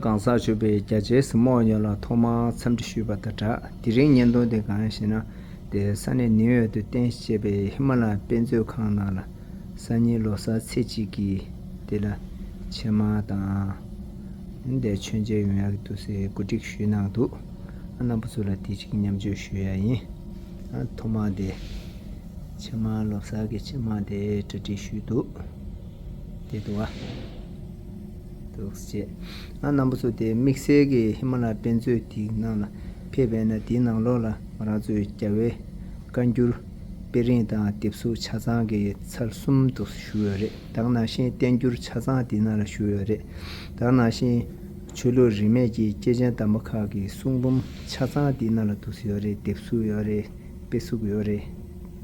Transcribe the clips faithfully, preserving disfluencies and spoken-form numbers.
གང་ཟག་ཆོས་འཕེལ། རྒྱ་ཆེའི་གཟིགས་མོ་བ་ཡོངས་ལ་ཐོག་མར་འཚམས་འདྲི་ཞུས་པ་དང་སྦྲགས། དེ་རིང་བརྙན་ཐུང་དེ་གང་ཡིན་ཞེ་ན། དེ་ས་གནས་ནིའུ་ཡོག་ཏུ་རྟེན་གཞི་བྱས་པའི་ཧི་མ་ལ་དཔེ་མཛོད་ཁང་ནང་ལ་སང་ཉིན་ལོ་གསར་ཚེས་གཅིག་གི་དེ་ལ་ཕྱེ་མར་དང་དེ་མཆོད་མཇལ་ཡོང་ཡག་གི་འདུག་ཟེར་གོ་སྒྲིག་ཞུས་གནང་འདུག། ཨ་རྣམ་པ་ཚོ་ལ་དེ་གཅིག་མཉམ་སྤྱོད་ཞུ་ཡ་ཡིན། ཨ་ཐོག་མར་དེ་ཕྱེ་མར་ལོ་གསར་གྱི་ཕྱེ་མར་དེ་གྲ་སྒྲིག་ཞུས་འདུག། དེ་འདུག་བ། འདུག་སེ་བྱས། ཨ་རྣམ་པ་ཚོ་དེ་དམིགས་བསལ་གྱི་ཧི་མ་ལ་དཔེ་མཛོད་དེའི་ནང་ལ་ཕེབས་པས་ན། དེའི་ནང་ལོགས་ལ་ང་རང་ཚོའི་རྒྱལ་བའི་བཀའ་འགྱུར་དཔེ་རིང་དང་དེབ་གཟུགས་ཆ་ཚང་གི་ཚར་གསུམ་དུ་བཞུགས་ཡོད་རེད། ད་ག་ནང་བཞིན་བསྟན་འགྱུར་ཆ་ཚང་དེའི་ནང་ལ་བཞུགས་ཡོད་རེད། ད་ག་ནང་བཞིན་ཆོས་ལུགས་རིས་མེད་ཀྱི་སྐྱེས་ཆེན་དམ་པ་ཁག་གི་གསུང་འབུམ་ཆ་ཚང་དེའི་ནང་ལ་འདུག་སེ་ཡོད་རེད། དེབ་གཟུགས་ཡོད་རེད། དཔེ་གཟུགས་ཡོད་རེད།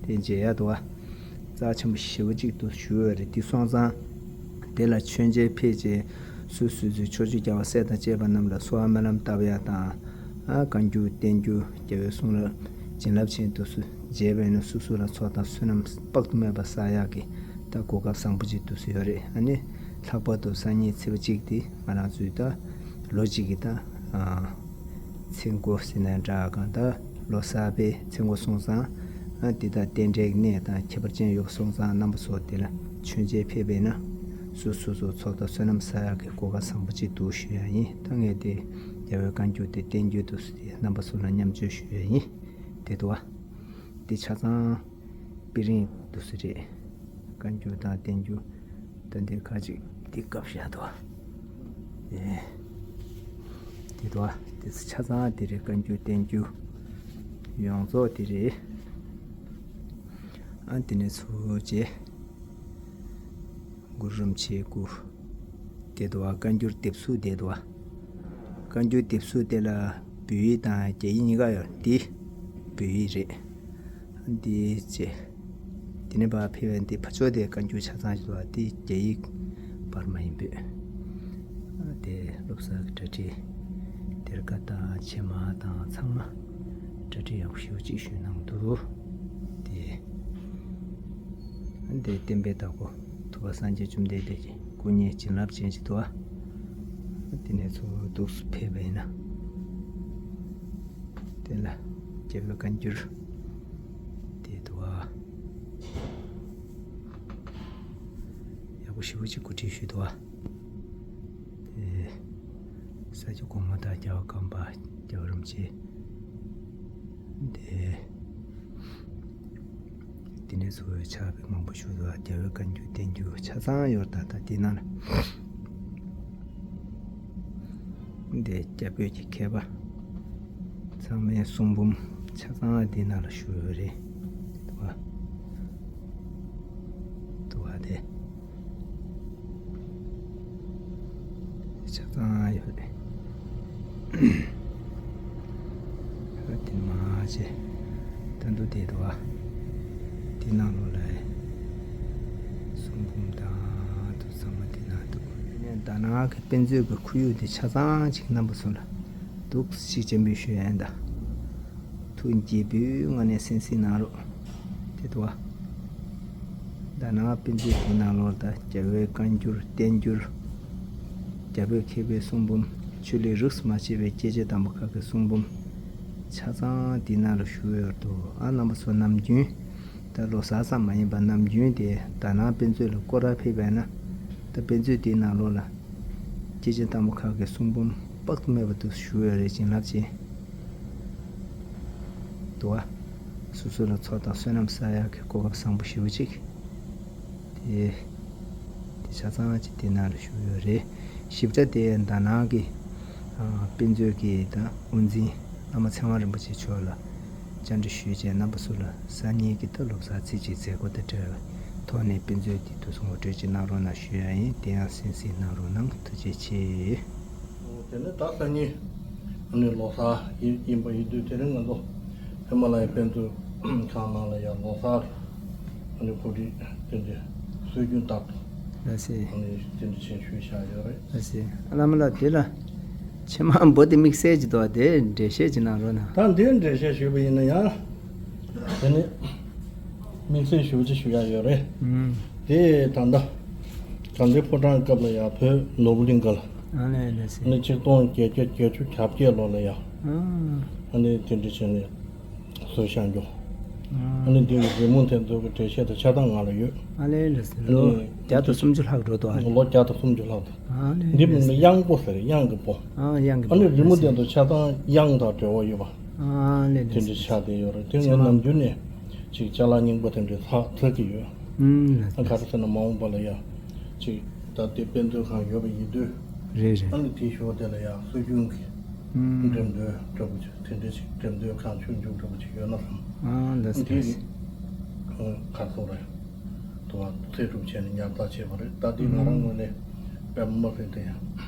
དེ་མཇལ་ཡག་འདུག་བ། རྩ་ཆེན་པོ་ཞེ་པོ་ཅིག་ཏུ་བཞུགས་ཡོད་རེད། དེ་སོང་ཙང་དེ་ལ་མཆོད་མཇལ་ཕེབས་རྗེས་སུ་སོ་སོའི་ཕྱོགས་བཅུའི་རྒྱལ་བ་སྲས་དང་བཅས་པ་རྣམས་ལ་གསོལ་བ་སྨོན་ལམ་བཏབ་ཡག་དང་། ཨ་བཀའ་འགྱུར་བསྟན་འགྱུར་རྒྱལ་བའི་གསུང་རབ་བྱིན་རླབས་ཆེན་དེ་ཚོ་མཇལ་བས་ན་སོ་སོ་ལ་ཚོགས་དང་བསོད་ནམས་དཔག་ཏུ་མེད་པ་བསགས་ཡག་གི་ད་གོ་སྐབས་བཟང་པོ་ཅིག་ཏུ་བཟོས་ཡོད་རེད། ཨ་ནི་ལྷག་པར་དུ་སང་ཉིན་ཚེས་པ་གཅིག་དེ་ང་རང་ཚོའི་ད་ལོ་གཅིག་གི་ད་ཨ་ཚེས་འགོ་ཟེར་ནའི་འདྲ། གང་ལྟར་ལོ་གསར་པའི་ཚེས་འགོ་སོང་ཙང་། ཨ་འདི་དང་རྟེན་འབྲེལ་གྱི་གནས་དང་ཁྱད་པར་ཅན་ཡོད་པ་སོང་ཙང་། རྣམ་པ་ཚོ་དེ་ལ་མཆོད་མཇལ་ཕེབས་པས་ན་སོ་སོ་སོ་ཚོགས་དང་བསོད་ནམས་བསགས་ཡག་གི་གོ་སྐབས་བཟང་པོ་ཅིག་འདུག་ཞུ་ཡ་ཡིན། ད་ངས་དེ་རྒྱལ་བའི་བཀའ་འགྱུར་དེ་བསྟན་འགྱུར་དུ་སུ་དེ་རྣམ་པ་ཚོ་ལ་མཉམ་སྤྱོད་ཞུ་ཡ་ཡིན། དེ་འདུག་བ། འདི་ཆ་ཚང་དཔེ་རིང་དུ་སུ་རེད། བཀའ་འགྱུར་དང་བསྟན་འགྱུར། ད་འདི་ཁ་ཅིག་འདི་སྐབས་བཞག་འདུག་བ། ཨེ། དེ་འདུག་བ། དེ་ཆ་ཚང་དེ་རེད། བཀའ་འགྱུར་བསྟན་འགྱུར་ཡོངས་རྫོགས་དེ་རེད། ཨ་དེ་ནས་ཚུར་རྗེས་གུ་རུ་རིན་པོ་ཆེའི་སྐུ། དེ་འདུག་བ། བཀའ་འགྱུར་དེབ་གཟུགས་དེ་འདུག་བ། བཀའ་འགྱུར་དེབ་གཟུགས་དེ་ལ་བོད་ཡིག་དང་རྒྱ་ཡིག་གཉིས་ཀ་ཡོད། འདི་བོད་ཡིག་རེད། འདི་བྱས། དེ་ནས་ཕར་ཕེབས་པའི་འདི་ཕར་ཕྱོགས་དེ་བཀའ་འགྱུར་ཆ་ཚང་ཞིག་འདུག་བ། འདི་རྒྱ་ཡིག་པར་མ་ཡིན་པས། དེ་བློ་བཟང་གི་གྲ་སྒྲིག་སྡེར་ཁ་དང་ཕྱེ་མར་དང་ཚང་མ་གྲ་སྒྲིག་ཡག་པོ་ཞེ་པོ་ཅིག་ཞུས་གནང་འདུག། དེ་འདི་བསྟན་པའི་བདག་པོ་ཐུབ་པ་སངས་རྒྱས་བཅོམ་ལྡན་འདས་ཀྱི་སྐུ་བརྙན་བྱིན་རླབས་ཅན་ཞིག་འདུག་བ། དེ་ནས་ཚུར་འདུག་སེ་ཕེབས་པ་ཡིན་ན། དེ་ལ་རྒྱལ་བའི་བཀའ་འགྱུར་དེ་འདུག་བ། ཡག་པོ་ཞེ་པོ་ཅིག་གོ་སྒྲིག་ཞུས་འདུག་བ། དེ་ས་སྐྱ་གོང་མ་དང་རྒྱལ་བ་གམ་པ། རྒྱལ་བ་རིན་པོ་ཆེ། དེ་དེ་ནས་ཚུར་ཕྱག་དཔེ་མང་པོ་བཞུགས་འདུག། རྒྱལ་བའི་བཀའ་འགྱུར་བསྟན་འགྱུར་ཆ་ཚང་ཡོད་རེད། ད་ལྟ་དེ་ནང་ལ་དེ་སྐྱབས་བོད་ཀྱི་མཁས་པ་ཚང་མའི་གསུང་འབུམ་ཆ་ཚང་དེ་ནང་ལ་བཞུགས་ཡོད་རེད། དེ་འདུག་བ། འདུག་བ། དེ་ཆ་ཚང་ཡོད་རེད། དེ་མ་བྱས་ད་འདུག་དེ་འདུག་བ། དེ་ནང་ལོགས་ལ་གསུང་འབུམ་དང་དུ་ཚང་མ་དེ་ནང་འདུག། དེ་ནས་ད་ནང་གི་དཔེ་མཛོད་ཀྱི་ཁོར་ཡུག་དེ་ཆ་ཚང་ཅིག་རྣམ་པ་ཚོ་ལ་འདུག་སེ་སྤྱན་འབུལ་ཞུ་ཡ་ཡིན་ད། ཐུགས་དགྱེས་པོའི་ངང་ནས་གསན་གཟིགས་གནང་རོགས། དེ་འདུག་བ། ད་ནང་དཔེ་མཛོད་དེ་ནང་ལོགས་ད་རྒྱལ་བའི་བཀའ་འགྱུར་བསྟན་འགྱུར། རྒྱ་བོད་མཁས་པའི་གསུང་འབུམ། ཆོས་ལུགས་རིས་མ་ཆད་པའི་སྐྱེས་ཆེན་དམ་པ་ཁག་གི་གསུང་འབུམ། ཆ་ཚང་དེ་ནང་ལ་བཞུགས་ཡོད་འདུག། ཨ་རྣམ་པ་ཚོ་ནམ་རྒྱུན་ད་ལོ་གསར་ཙམ་མ་ཡིན་པ་ནམ་རྒྱུན་དེ་ད་ནང་དཔེ་མཛོད་ལ་སྐོར་ར་ཕེབས་པས་ན། ད་དཔེ་མཛོད་དེའི་ནང་ལོགས་ལ་སྐྱེས་ཆེན་དམ་པ་ཁག་གི་གསུང་འབུམ་དཔག་ཏུ་མེད་པ་དུ་བཞུགས་ཡོད་རེད། བྱིན་རླབས་ཅན་འདུག་བ། སོ་སོ་ལ་ཚོགས་དང་བསོད་ནམས་བསགས་ཡག་གི་གོ་སྐབས་བཟང་པོ་ཞེ་པོ་ཅིག་དེ་དེ་ཆ་ཚང་ཅིག་དེ་ནང་ལ་བཞུགས་ཡོད་རེད། ཞིབ་ཕྲ་དེ་ད་ནང་གི་ཨ་དཔེ་མཛོད་ཀྱི་ད་དབུ་འཛིན་བླ་མ་ཚེ་དབང་རིན་པོ་ཆེ་མཆོག་ལ་བཅར་འདྲི་ཞུས་རྗེས་རྣམ་པ་ཚོ་ལ་སང་ཉིན་གྱི་ད་ལོ་གསར་ཚེས་གཅིག་མཛད་སྒོ་དང་འབྲེལ་བའི་ཐོག་ནས་དཔེ་མཛོད་དེ་དུས་སུ་ངོ་སྤྲོད་ཅིག་གནང་རོགས་གནང་ཞུ་ཡ་ཡིན། དེ་ཡང་གསན་གཟིགས་གནང་རོགས་གནང་། ཐུགས་རྗེ་ཆེ། དེ་ནས་ད་སང་ཉིན་ཨ་ནི་ལོ་གསར་ཡིན་ཡིན་པ་ཡིན་དུས། དེ་རིང་ང་ཚོ་ཧི་མ་ལ་ཡའི་དཔེ་མཛོད་ཁང་ནང་ལ་ཡང་ལོ་གསར་ཨ་ནི་གོ་སྒྲིག་དེ་འདྲ་སྲོལ་རྒྱུན་ལྟར་དུ་ལགས་སེ། ཨ་ནི་དེ་འདྲ་བྱས་ཞུས་བཞག་ཡོད་རེད། ལགས་སེ། ཨ་བླ་མ་ལགས། དེ་ལ་ཕྱེ་མར་འབུལ་དེ་དམིགས་བསལ་གྱི་འདུག་པ། དེ་འགྲེལ་བཤད་ཅིག་གནང་རོགས་གནང་། ད་འདིར་འགྲེལ་བཤད་ཞུས་པ་ཡིན་ན་ཡང་། དེ་ནི་དམིགས་བསལ་ཞུ་ཅི་ཞུ་ཡག་ཡོད་རེད། ཨུམ། དེ་ད་ལྟ་དགའ་ལྡན་ཕོ་བྲང་སྐབས་ལ་ཡང་བོད་ནོར་བུ་གླིང་ག་ལ་ ཨ་ལས་ལས་སེ། ཨ་ནི་ཆིག་སྟོང་བརྒྱད་བརྒྱ་བརྒྱད་ཅུ་གྱ་བརྒྱད་ལོ་ལ་ཡ། ཨ་ནི་དེ་འདྲ་བྱས་ནས་བཟོས་བཞག་རྒྱུ། ཨ་ནི་འདི་གི་རི་མོ་དེ་ཚོ་གི་འགྲེལ་བཤད་དང་ཆ་ཚང་ང་ལ་ཡོད། ཨ་ལས་ལས་སེ། ཨ་ནི་ལོ་བརྒྱ་དང་སུམ་ཅུ་ལྷག་འགྲོ་འདུག་ཨ། ལོ་བརྒྱ་དང་སུམ་ཅུ་ལྷག་འདུག་ཨ་ལས་འདི་ལས་སེ། གཡང་པོ་ཟེར། གཡང་གི་པོ། ཨ་གཡང་གི་པོ། ཨ་ནི་རི་མོ་དེ་ཚོ་ཆ་ཚང་གཡང་དང་འབྲེལ་བ་ཡོད་པ། ཨ་ལས་ལས་དེ་འདྲ་ཆགས་བསྡད་ཡོད་རེད། དེ་ངས་ནམ་རྒྱུན་ནས་ཅིག་ཅ་ལག་རྙིང་པ་དེ་འདྲ་ཚགས་ཚགས་ཀྱི་ཡོད། ཨུམ། ཨ་ག་རེ་ཟེར་ན་མ་འོངས་པ་ལ་ཡ་ཅིག་ད་ལྟའི་དཔེ་མཛོད་ཁང་ཡོད་པ་ཡིན་དུས། རེད་རེད། ཨ་ནི་དེའི་ཞོར་དེ་ལ་ཡ་སྲོལ་རྒྱུན་གྱི་ཨུམ། འགྲེམས་སྟོན་འདྲ་པོ་ཅིག་དེ་འདྲ་ཅིག་འགྲེམས་སྟོན་ཁང་ཆུང་ཆུང་འདྲ་པོ་ཅིག་ཡོད་ན་བསམ། ཨ་ལས་ཨ་དེ་ལས། ག་རེ་ཟེར་རེད། དུ་བ་ཚེ་སྒྲུབ་བྱས་ནས་ཉར་ཚགས་བྱས་པ་རེད། ད་ལྟའི་ང་རང་ངོས་ནས་དཔེ་མ་ཕེབས་དེ་ཡང་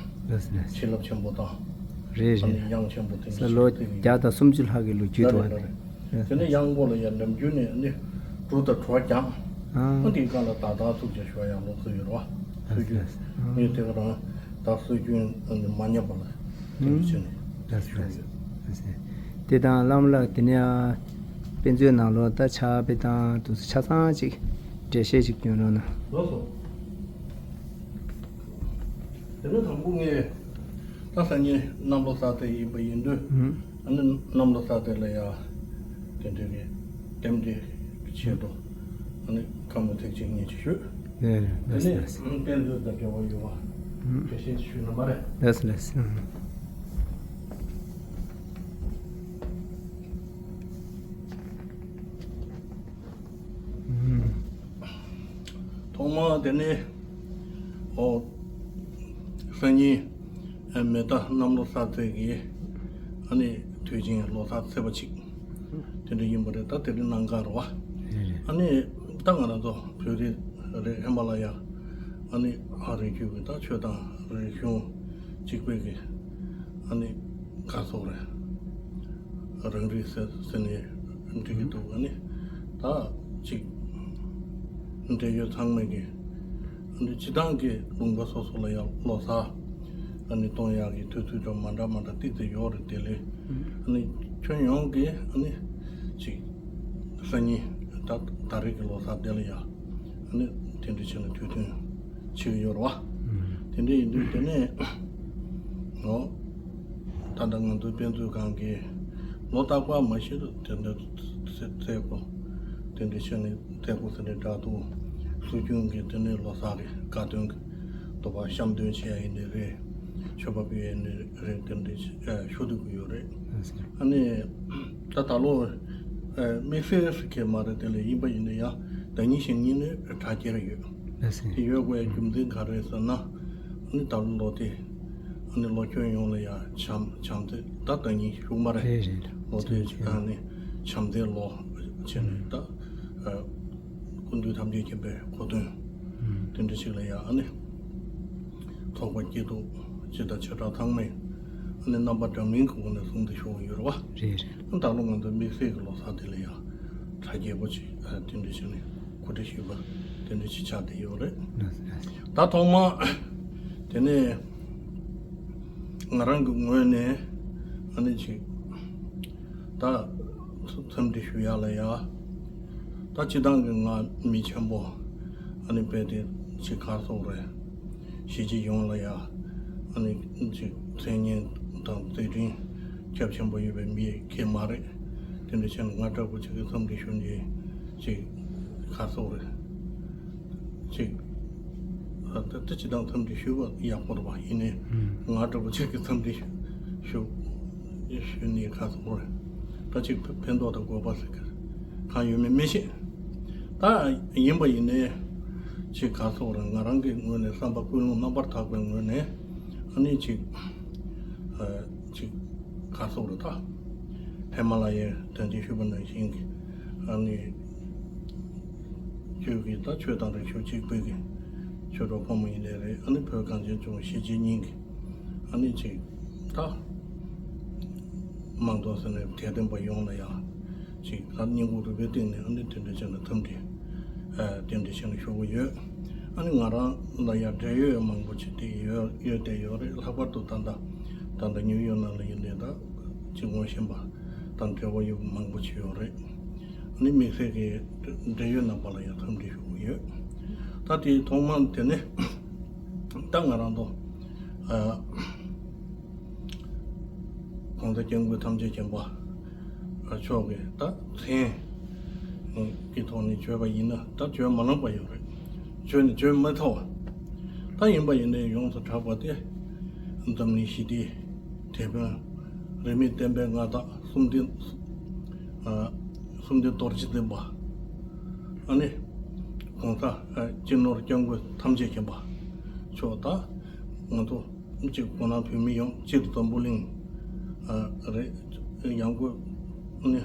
ལགས་ལགས། བྱིན་རླབས་ཆེན་པོ་དང་རེད་ཨ་ནི་རེད། གཡང་ཆེན་པོ་དེ་ས་འདྲ་ལོ་ཞིག་བརྒྱ་དང་སུམ་ཅུ་ལྷག་གི་ལོ་རྒྱུས་འདུག་བ། ལགས་རེད། དེ་ནས་གཡང་པོ་ལ་ཡང་ནམ་རྒྱུན་ནས་ནི་གྲུ་དང་གྲོ་རྐྱང་ཨ། ཨ་དེའི་སྒང་ལ་ད་ལྟ་ཐུགས་རྗེ་ཞུ་བ་ཡང་ལོ་ཚོད་ཡོད་རེད་བ། ལགས་སྲོལ་རྒྱུན་ལགས། ངས་དེ་ག་རང་ད་སྲོལ་རྒྱུན་ཨ་ནི་མ་ཉམས་པ་ལ་དེ་འདྲ་བྱས་ནས་ལགས་ཞུ་ཡོད། ལགས་སོ། དེ་དང་བླ་མ་ལགས་དེ་ནས་དཔེ་མཛོད་ནང་ལོགས་ད་ཕྱག་དཔེ་དང་དུ་ཆ་ཚང་ཅིག་འགྲེལ་བཤད་ཅིག་སྐྱོན་རོགས་གནང་། ལགས་སོ། དེ་ནས་དང་པོ་ངས་ད་སང་ཉིན་གནམ་ལོ་གསར་ཚེས་ཡིན་པ་ཡིན་དུས་ཨ་ནི་གནམ་ལོ་གསར་ཚེས་ལ་ཡ་དེ་འདྲའི་གི་རྟེན་འབྲེལ་གྱི་ཆེད་དུ་ཨ་ནི་བཀའ་མོལ་ཐེངས་གཅིག་གཉིས་ཅིག་ཞུས། ལགས་རེད། དེ་ལགས་ནས་ལགས། དཔེ་མཛོད་དང་འབྲེལ་བ་ཡོད་པ་འགྲེལ་བཤད་ཞུས་ན་མ་རེད། ལགས་ལགས། ཐོག་མར་དེ་ནས་ཨོ་སང་ཉིན་མེ་རྟ་གནམ་ལོ་གསར་ཚེས་ཀྱི་ཨ་ནི་དུས་ཆེན་ལོ་གསར་ཚེས་པ་གཅིག་དེ་འདྲ་ཡིན་པ་རེད། ད་དེ་རིང་གནམ་གང་རེད་བ། རེད་རེད། ཨ་ནི་ད་ང་རང་ཚོ་བོད་རིགས་རེད། ཧི་མ་ལ་ཡ་ཨ་ནི་ཨ་རི་རྒྱུད་ཀྱི་ད་ཆོས་དང་རིག་གཞུང་གཅིག་པའི་གི་ཨ་ནི་ག་ཚོད་རེད། རང་རིགས་ཟེར་ཟེར་ནས་འགྲིག་གི་འདུག་ཨ་ནི་ད་ཅིག་འབྲེལ་ཡོད་ཚང་མས་ཀྱི་ཨ་ནི་སྤྱི་བཏང་གི་ལུང་པ་སོ་སོ་ལ་ཡང་ལོ་གསར་ཨ་ནི་གཏོང་ཡག་གི་དུས་ཚོད་ཀྱང་མ་འདྲ་མ་འདྲ་ཏིག་ཙམ་ཡོད་རེད། དེ་ལས་ཨ་ནི་ཁྱོན་ཡོངས་ཀྱི་ཨ་ནི་ཅིག་སང་ཉིན་ད་ད་རེས་ཀྱི་ལོ་གསར་དེ་ལ་ཡང་ཨ་ནི་དེ་འདྲ་བྱས་ན་དུས་སྟོན་བྱེད་ཀྱི་ཡོད་རེད་བ། དེ་འདྲ་ཡིན་དུས་དེ་ནས་ཨོ། ད་ལྟ་ང་ཚོའི་དཔེ་མཛོད་ཁང་གིས་ལོ་རྟག་པར་མ་གཞི་དེ་འདྲ་ཚེས་པ་དེ་འདྲ་བྱས་ནས་ཚེས་པ་ཟེར་ནས་འདྲ་འདུག་སྲོལ་རྒྱུན་གྱི་དེ་ནས་ལོ་གསར་གྱི་དགའ་སྟོན་གྱི་དུ་བ་བཤམས་སྟོན་བྱེད་ཡ་ཡིན་ནའི་རེད། མཆོད་པ་ཕུལ་ཡ་ཡིན་ནའི་རེད། དེ་འདྲ་ཞུ་སྡོད་ཀྱི་ཡོད་རེད། ཨ་ནི་ད་ད་ལོ་དམིགས་བསལ་ཟེར་མཁན་མ་རེད། དེ་ལས་ཡིན་པ་ཡིན་ན་ཡང་ཟླ་ཉིན་ཞག་ཉིན་ནས་གྲ་རྒྱས་རེ་ཡོད། དེ་ཡོད་དགོས་རྒྱུ་མཚན་ག་རེ་ཟེར་ན། ཨ་ནི་ད་ལོ་ལོ་དེ་ཨ་ནི་ལོ་ཁྱོན་ཡོངས་ལ་ཡང་བྱམས་བྱམས་བརྩེ་ད་ཟླ་ཉིན་ཞུགས་མ་རེད། རེད་རེད། ལོ་དེ་རེད། ཨ་ནི་བྱམས་བརྩེའི་ལོ་བྱས་ནས་ད་སྐུ་མདུན་ཐམས་ཅད་མཁྱེན་པའི་གོ་སྟོན་དེ་འདྲ་ཞིག་ལ་ཡང་ཨ་ནི་ཚོགས་པ་སྐྱིད་སྡུག་སྤྱི་དང་ཆོས་གྲགས་ཚང་མས་ཨ་ནི་རྣམ་པ་འདྲ་མིན་གྱི་སྒོ་ནས་གསུང་བཤད་ཞུ་གི་ཡོད་རེད་བ། རེད་རེད། ད་ལོ་ང་ཚོ་དམིགས་བསལ་གྱི་ལོ་གསར་དེ་ལ་ཡང་གྲ་རྒྱས་པོ་ཅིག་ཨ་དེ་འདྲ་བྱས་ནས་གོ་སྒྲིག་ཞུས་པ་དེ་འདྲ་ཅིག་ཆགས་བསྡད་ཡོད་རེད། ད་ཐོག་མ་དེ་ནས་ང་རང་གི་ངོས་ནས་ཨ་ནི་ཅིག་ད་འཚམས་འདྲི་ཞུ་ཡག་ལ་ཡ། ད་སྤྱི་བཏང་གི་ང་མི་ཆེན་པོ་ཨ་ནི་དཔེ་དེ་ཅིག་ག་རེ་ཟེར་དགོས་རེད། གཞིས་བྱེས་ཡོངས་ལ་ཡ་ཨ་ནི་ཅིག་མཚན་སྙན་དང་མཛད་འཕྲིན་རྒྱ་ཆེན་པོ་ཡོད་པའི་མི་གང་མ་རེད། དེ་འདྲ་བྱས་ན་ང་འདྲ་པོ་ཅིག་གིས་འཚམས་འདྲི་ཞུ་ནས་ཅིག་ག་རེ་ཟེར་དགོས་རེད། ཅིག་ཨ་ད་ལྟ་སྤྱི་བཏང་འཚམས་འདྲི་ཞུ་བ་ཡག་པོ་རེད་པ། ཡིན་ནའི་ང་འདྲ་པོ་ཅིག་གིས་འཚམས་འདྲི་ཞུ་ཞུ་ནས་ག་རེ་ཟེར་དགོས་རེད། ད་ཅིག་ཕན་ཕན་ཐོགས་དང་དགོས་པ་ཟེར་གི་གང་ཡོད་མེད་མི་ཤེས། ད་ཡིན་པ་ཡིན་ནའི་ཅིག་ག་རེ་ཟེར་དགོས་རེད། ང་རང་གི་ངོས་ནས་བསམ་པ་ཀུན་སློང་རྣམ་པར་དག་པའི་ངོས་ནས་ཨ་ནི་ཅིག་ཨ་ཅིག་ག་རེ་ཟེར་དགོས་རེད། ད་ཧི་མ་ལ་ཡའི་དོན་ཆེན་ཞུས་པ་ནང་བཞིན་གྱི་ཨ་ནི་ཁྱོད་ཀྱིས་ད་ཆོས་དང་རིག་གཞུང་གཅིག་པུའི་གི་ཆོས་གྲོགས་ཕོ་མོ་ཡིན་ནའི་རེད། ཨ་ནི་བོད་གངས་ཅན་ལྗོངས་གཞིས་བྱེས་གཉིས་ཀྱི་ཨ་ནི་ཅིག་ད་མང་ཚོགས་ཟེར་ནས་དད་ལྡན་པ་ཡོངས་ལ་ཡང་ཅིག་ད་སྙིང་ཁོང་རུས་པའི་གཏིང་ནས་ཨ་ནི་དེ་འདྲ་བྱས་ནས་འཚམས་འདྲི་ཨ་རྟེན་འབྲེལ་བྱས་ནས་ཞུ་གི་ཡོད། ཨ་ནི་ང་རང་ལ་ཡང་འབྲེལ་ཡོད་མང་པོ་ཅིག་དེ་ཡོད་ཡོད་དེ་ཡོད་རེད། ལྷག་པར་དུ་ད་ལྟ་ད་ལྟ་ཉིའུ་ཡོག་ནང་ལ་ཡིན་ནའི་ད་ཅིག་ངོ་ཤེས་པ་དང་འབྲེལ་བ་ཡོད་པ་མང་པོ་ཅིག་ཡོད་རེད། ཨ་ནི་དམིགས་བསལ་གྱི་འབྲེལ་ཡོད་རྣམ་པ་ལ་ཡང་འཚམས་འདྲི་ཞུ་གི་ཡོད། ད་དེའི་ཐོག་མ་དེ་ནི་ད་ང་རང་ཚོ་ གང་ལྟར་སྐྱབས་མགོན་ཐམས་ཅད་མཁྱེན་པ་མཆོག་གིས་ད་མཚན་གྱི་ཐོག་ནས་བརྗོད་པ་ཡིན་ན་ད་བརྗོད་མ་ལངས་པ་ཡོད་རེད། བརྗོད་ནས་བརྗོད་མི་ཐུབ་པ། ད་ཡིན་པ་ཡིན་ནའི་ཡོངས་སུ་གྲགས་པ་དེ་འཛམ་གླིང་ཞི་བདེའི་དེད་དཔོན་རིས་མེད་བསྟན་པའི་མངའ་བདག་གསུམ་ལྡན། གསུམ་ལྡན་རྡོ་རྗེ་འཛིན་པ། ཨ་ནི་གོང་ས་སྤྱི་ནོར་སྐྱབས་མགོན་ཐམས་ཅད་མཁྱེན་པ་མཆོག་ད་ང་ཚོ་གཅིག་ཁོང་རྣམ་བོད་མི་ཡོངས་གཅིག་འཛམ་བུ་གླིང་རེད། ཡང་སྒོས་ནི་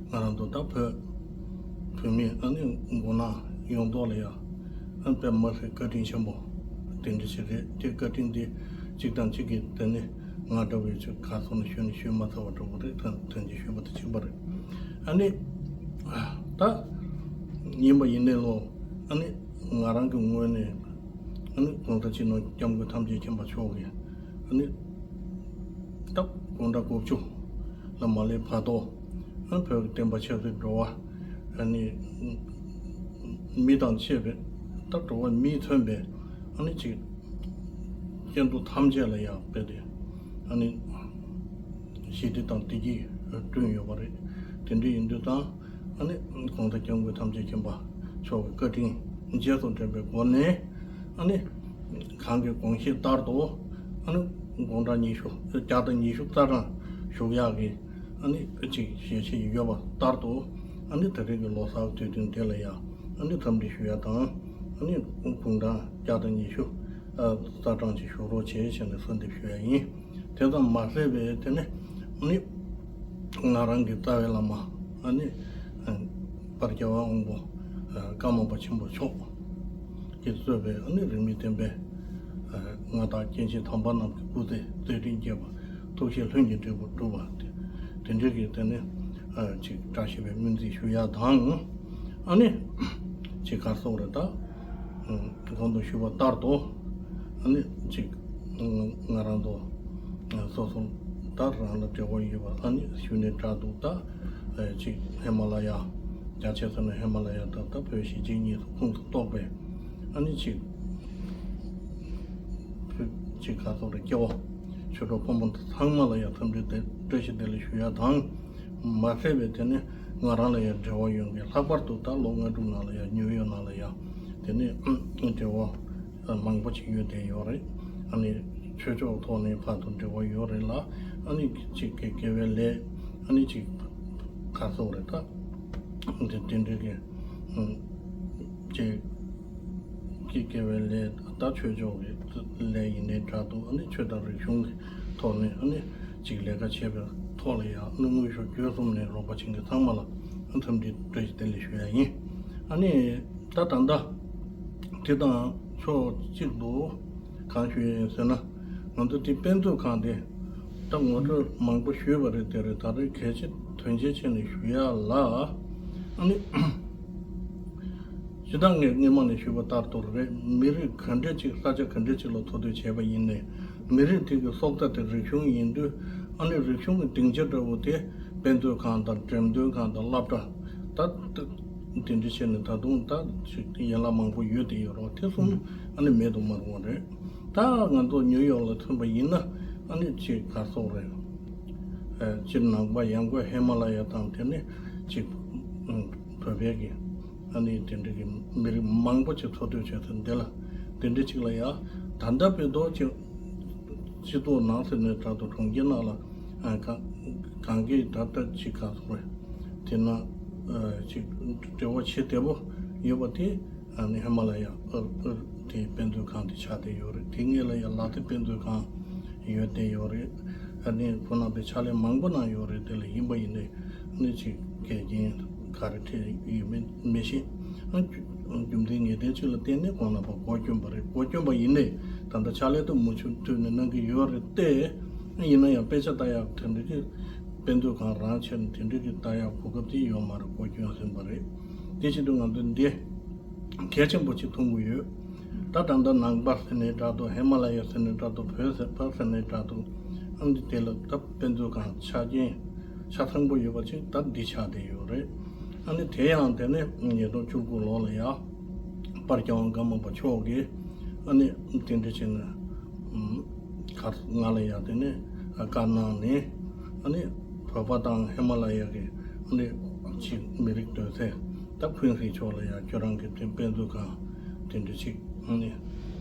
ང་རང་ཚོ་ད་བོད་བོད་མི་ཨ་ནི་མགོ་ནག་ཡོངས་རྫོགས་ལ་ཡང་ཨ་དཔེ་མ་སྲིད་བཀའ་དྲིན་ཆེན་པོ་དེ་འདྲ་ཞིག་རེད། དེ་བཀའ་དྲིན་དེ་གཅིག་དང་གཅིག་གིས་དེ་ནི་ང་འདྲ་བའི་ཚོས་ག་སོང་ནས་ཞུས་ནས་ཞུས་མ་ཐུབ་པ་འདྲ་བོ་རེད། ཐོན་ཐོན་གྱིས་ཞུས་པ་དེ་གཅིག་པ་རེད། ཨ་ནི་ད་ཡིན་པ་ཡིན་ནའི་ལོ། ཨ་ནི་ང་རང་གི་ངོས་ནས་ཨ་ནི་གོང་ས་སྤྱི་ནོར་སྐྱབས་མགོན་ཐམས་ཅད་མཁྱེན་པ་མཆོག་གིས་ཨ་ནི་ད་དགུང་གྲངས་དགུ་བཅུ་ལ་མ་སླེབས་བར་དུ་ཨ་བོད་ཀྱི་བསྟན་པ་ཆབ་སྲིད་འགྲོ་བ་ཨ་ནི་མི་དང་བཅས་པའི་ད་འགྲོ་བ་མིས་མཚོན་པའི་ཨ་ནི་ཅིག་སྐྱེ་འགྲོ་ཐམས་ཅད་ལ་ཡང་དཔེ་དེ་ཨ་ནི་ཞི་བདེ་དང་བདེ་སྐྱིད་བསྐྲུན་ཡོད་པ་རེད། དེ་འདྲ་ཡིན་དུས་ཙང་ཨ་ནི་གོང་ས་སྐྱབས་མགོན་ཐམས་ཅད་མཁྱེན་པ་མཆོག་གི་བཀའ་དྲིན་རྗེས་སུ་དྲན་པའི་སྒོ་ནས་ཨ་ནི་གང་གི་དགོངས་བཞེད་ལྟར་དུ་ཨ་ནི་དགུང་གྲངས་ཉི་ཤུ་བརྒྱ་དང་ཉི་ཤུ་རྩ་གྲངས་བཞུགས་ཡག་གི་ཨ་ནི་ཅིག་ཞལ་བཞེས་ཡོད་པ་ལྟར་དུ་ཨ་ནི་དེ་རིང་གི་ལོ་གསར་དུས་སྟོན་དེ་ལ་ཡང་ཨ་ནི་འཚམས་འདྲི་ཞུ་ཡ་དང་ཨ་ནི་དགུང་གྲངས་བརྒྱ་དང་ཉི་ཤུ་རྩ་གྲངས་ཅིག་བཞུགས་རོགས་བྱེད་ཞེས་ནས་གསོལ་འདེབས་ཞུ་ཡ་ཡིན། དེ་ཙམ་མ་ཟད་པའི་དེ་ནི་ནི་ང་རང་གི་རྩ་བའི་བླ་མ་ཨ་ནི་དཔལ་རྒྱལ་བ་དབང་པོ་ཀརྨ་པ་ཆེན་པོ་མཆོག་གིས་གཙོས་པའི་ཨ་ནི་རིས་མེད་བསྟན་པའི་མངའ་བདག་སྐྱེས་ཆེན་དམ་པ་རྣམས་ཀྱི་སྐུ་ཚེ་བརྟན་ཅིང་རྒྱས་པ། ཐུགས་བསྐྱེད་ལྷུན་གྱིས་འགྲུབ་པ་དེ་འདྲ་གི་དེ་ནི་ཅིག་བཀྲ་ཤིས་པའི་སྨོན་ཚིག་ཞུ་ཡ་དང་། ཨ་ནི་ཅིག་ག་རེ་ཟེར་དགོས་རེད་ད། གོང་དུ་ཞུས་པ་ལྟར་དུ་ཨ་ནི་ཅིག་ང་རང་ཚོ་སོ་སོ་ད་རང་ལ་འབྲེལ་བ་ཡོད་པ་ཨ་ནི་ཞུ་ནས་དྲག་འདུག་ད་ཅིག་ཧི་མ་ལ་ཡ་རྒྱ་ཆེ་ས་ནས་ཧི་མ་ལ་ཡ་ད་ད་བོད་གཞིས་བྱེས་གཉིས་སུ་ཁོངས་སུ་གཏོགས་པའི་ཨ་ནི་ཅིག་ཅིག་ག་རེ་ཟེར་དགོས་རེད། སྐྱེ་བོ་ཆོས་གྲོགས་ཕོ་མོ་ཚང་མ་ལ་ཡ་འཚམས་འདྲི་དང་བཀྲ་ཤིས་བདེ་ལེགས་ཞུ་ཡ་དང་། མ་ཟད་པའི་དེ་ནི་ང་རང་ལ་ཡང་འབྲེལ་བ་ཡོད་མཁན་ལྷག་པར་དུ་ད་ལོ་ལྔ་དྲུག་ནང་ལ་ཡང་ནིའུ་ཡོག་ནང་ལ་ཡང་དེ་ནི་འབྲེལ་བ་མང་པོ་ཅིག་ཡོད་བསྡད་ཡོད་རེད། ཨ་ནི་ཆོས་ཕྱོགས་ཐོག་ནས་ཕར་ཚུར་འབྲེལ་བ་ཡོད་རེད་ལ། ཨ་ནི་ཅིག་གི་དགེ་བའི་ལས་ཨ་ནི་ཅིག་ག་རེ་ཟེར་དགོས་རེད་ད། དེ་དེ་འདྲའི་གི་ཅིག་གི་དགེ་བའི་ལས་ད་ཆོས་ཕྱོགས་ཀྱི་ལས་ཡིན་ནའི་འདྲ་འདུག་ཨ་ནི་ཆོས་དང་རིག་གཞུང་གི་ཐོག་ནས་ཨ་ནི་ཅིག་ལས་ཀ་བྱེད་པའི་ཐོག་ལ་ཡང་ཨ་ནི་དངོས་ཤུགས་བརྒྱུད་གསུམ་ནས་རོགས་པ་བྱེད་མཁན་ཚང་མ་ལ་ཨ་འཚམས་འདྲི་བཀྲ་ཤིས་བདེ་ལེགས་ཞུ་ཡ་ཡིན། ཨ་ནི་ད་ད་ལྟ་དེ་དང་ཕྱོགས་གཅིག་ཏུ་གང་ཞུ་ཡ་ཡིན་ཟེར་ན། ང་ཚོ་དེ་དཔེ་མཛོད་ཁང་དེ་ད་ངོ་སྤྲོད་མང་པོ་ཞུས་པ་རེད། དེ་རེད། ད་རེས་གལ་ཆེ་དོན་ཆེན་བྱས་ནས་ཞུ་ཡ་ལ་ཨ་ནི། སྤྱིར་བཏང་ངས་སྔོན་མ་ནས་ཞུས་པ་ལྟར་དུ་རེད། མི་རིགས་ག་འདྲ་ཅིག་ས་ཆ་ག་འདྲ་ཅིག་ལ་འཚོ་སྡོད་བྱས་པ་ཡིན་ནའི་མི་རིགས་དེ་གི་སྲོག་རྩ་དེ་རིག་གཞུང་ཡིན་དུས་ཨ་ནི་རིག་གཞུང་གི་སྡིངས་ཆ་འདྲ་བོ་དེ་དཔེ་མཛོད་ཁང་དང་འགྲེམས་སྟོན་ཁང་དང་སློབ་གྲྭ་ད་དེ་འདྲ་བྱས་ནས་ད་དུང་ད་ཅིག་ཡན་ལག་མང་པོ་ཡོད་དེ་ཡོད་རེད་བ། དེ་གསུམ་ཨ་ནི་མེད་དུ་མ་རུང་བ་རེད། ད་ང་ཚོ་ནིའུ་ཡོག་ལ་མཚོན་པ་ཡིན་ན་ཨ་ནི་ཅིག་ག་རེ་ཟེར་དགོས་རེད། སྤྱིར་ནང་པ་ཡང་སྒོས་ཧི་མ་ལ་ཡ་དང་དེ་ནི་ཅིག་བོད་པའི་གི་ཨ་ནི་དེ་འདྲ་གི་མི་རིགས་མང་པོ་ཅིག་འཚོ་སྡོད་བྱེད་ས་འདི་ལ་དེ་འདྲ་ཅིག་ལ་ཡ་ད་ལྟ་བོད་ཐོག་ཅིག་སྤྱི་ཚོགས་ནང་ཟེར་ནས་དྲག་ཏུ་གྲོང་ཁྱེར་ནང་ལ་གང་གང་གི་ད་ལྟ་ཅིག་ག་རེ་ཟེར་དགོས་རེད། དེ་ན་ཅིག་འབྲེལ་བ་བྱེད་བདེ་པོ་ཡོད་པ་དེ། ཨ་ནི་ཧི་མ་ལ་ཡ་ཨ་ཨ་དེ་དཔེ་མཛོད་ཁང་དེ་ཆགས་བསྡད་ཡོད་རེད། དེ་སྔོན་ལ་ཡ་ལ་དྭགས་དཔེ་མཛོད་ཁང་ཡོད་བསྡད་ཡོད་རེད། ཨ་ནི་ཁོང་རྣམ་པས་ཕྱག་ལས་མང་པོ་གནང་ཡོད་རེད། དེ་ལ་ཡིན་པ་ཡིན་ནའི་ཨ་ནི་ཅིག་འགལ་རྐྱེན་ག་རེ་འཕྲད་ཡོད་མེད་མི་ཤེས། ཨ་རྒྱུ་རྒྱུ་མཚན་ངེས་གཏན་ཅིག་ལ་བརྟེན་ནས་ཁོང་རྣམ་པ་སྒོ་བསྐྱོན་པ་རེད། སྒོ་བསྐྱོན་པ་ཡིན་ནའི་ད་ལྟ་ཕྱག་ལས་དུ་མུ་མཐུད་ནས་གནང་གི་ཡོད་རེད་དེ། ཡིན་ན་ཡང་དཔེ་ཆ་ལྟ་ཡག་དེ་འདྲ་གི་དཔེ་མཛོད་ཁང་རང་ཆེ་ན་དེ་འདྲ་གི་ལྟ་ཡག་གོ་སྐབས་དེ་ཡོད་མ་རེད། སྒོ་བསྐྱོན་ཟིན་པ་རེད། དེ་བཞིན་དུ་ང་ཚོ་འདི་གལ་ཆེན་པོ་ཅིག་མཐོང་གི་ཡོད། ད་ད་ལྟ་ནང་པ་ཟེར་ནའི་འདྲ་འདུག་ཧི་མ་ལ་ཡ་ཟེར་ནའི་འདྲ་འདུག་བོད་ཟེར་བ་ཟེར་ནའི་འདྲ་འདུག་ཨ་འདི་དེ་ལ་ད་དཔེ་མཛོད་ཁང་ཆ་རྐྱེན་ཆ་ཚང་པོ་ཡོད་པ་ཅིག་ད་འདི་ཆགས་བསྡད་ཡོད་རེད། ཨ་ནི་དེ་ཡང་དེ་ནས་ཉིས་སྟོང་བཅུ་དགུ་ལོ་ལ་ཡ་དཔལ་རྒྱལ་དབང་ཀརྨ་པ་མཆོག་གིས་ཨ་ནི་དེ་འདྲ་བྱས་ནས་ གར་ང་ལ་ཡང་དེ་ནས་བཀའ་གནང་ནས། ཨ་ནི་བོད་པ་དང་ཧི་མ་ལ་ཡ་གི་ཨ་ནི་ཅིག་མི་རིགས་སྡོད་སའི་ད་ཁུན་ཧྲི་ཕྱོགས་ལ་ཡང་ཁྱོད་རང་གི་དེ་དཔེ་མཛོད་ཁང་དེ་འདྲ་ཅིག་ཨ་ནི་